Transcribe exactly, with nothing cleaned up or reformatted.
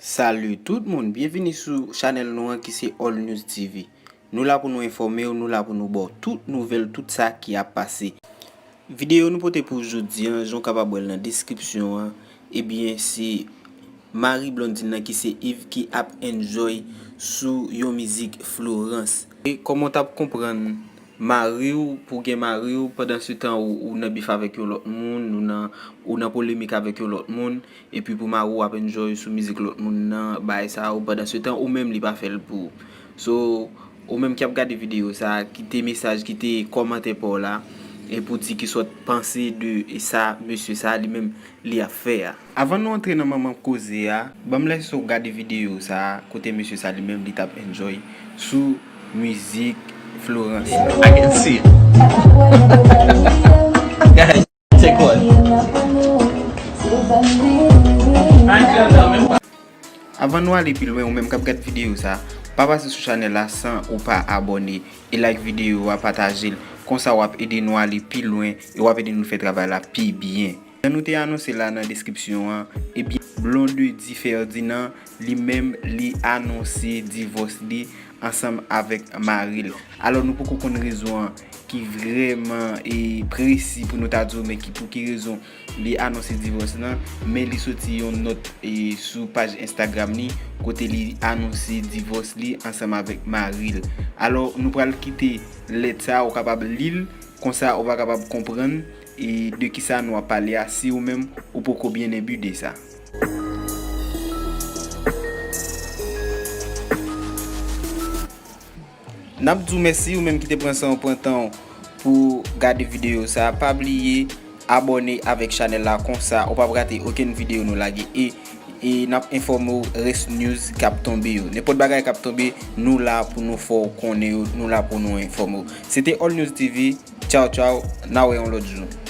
Salut tout moun, byenvini sou chanèl nou an ki se All News T V. Nou la pou nou enfòme w, nou la pou nou ba w tout nouvèl, tout sa ki ap pase. Videyo nou pote pou jodi an, jan w kapab wè l nan deskripsyon an, ebyen se mari Blondine nan ki se Yves ki ap enjoy sou yon mizik Florence. E kòman w t ap konprann mari w, pou w gen mari w, pandan se tan ou, ou nan bif avèk yon lòt moun, ou nan, ou nan polemik avèk yon lòt moun, epi pou mari w ap enjoy sou mizik lòt moun nan, bagay sa yo, pandan se tan ou menm li pa fè l pou ou. So, ou menm ki ap gade videyo sa, kite mesaj, kite kòmantè pa w la, e pou di kisa w t panse de sa mesye sa li menm li ap fè a. Avan nou antre nan manman koze a, ban m lèse w gade videyo sa kote mesye sa li menm li t ap enjoy sou mizik Florence. I can see it. Guys, take one. Avan nou ale pi lwen, ou menm k ap gad videyo sa, pa pase sou chanèl la san ou pa abòne e like videyo a, pataje l. Konsa w ap ede nou ale pi lwen e w ap ede nou fè travay la pi byen. Jan nou te anonse la nan deskripsyon an, ebyen, Blondedy Ferdinand, li menm, li anonse divòs li ansanm avèk mari l. Alò, nou poko konn rezon an ki vrèman e presi pou nou ta di w, men ki, pou ki rezon li anonse divòs lan, men li soti yon nòt e sou paj Instagram li kote li anonse divòs li ansanm avèk mari l. Alò, nou pral kite lèt sa, ou kapab li l, konsa ou va kapab konprann e de kisa nou ap pale a si ou menm ou poko byen enbi de sa. N ap di w mèsi ou menm ki te pran san w pran tan w pou gade videyo sa. Pa bliye abòne avèk chanèl la, konsa ou p ap rate okenn videyo nou lage. E, e n ap enfòme w rès news k ap tonbe yo. Nenpòt bagay k ap tonbe, nou la pou nou fè w konnen yo, nou la pou nou enfòme w. Se te All News T V. Tchaw, tchaw, n a wè yon lòt jou.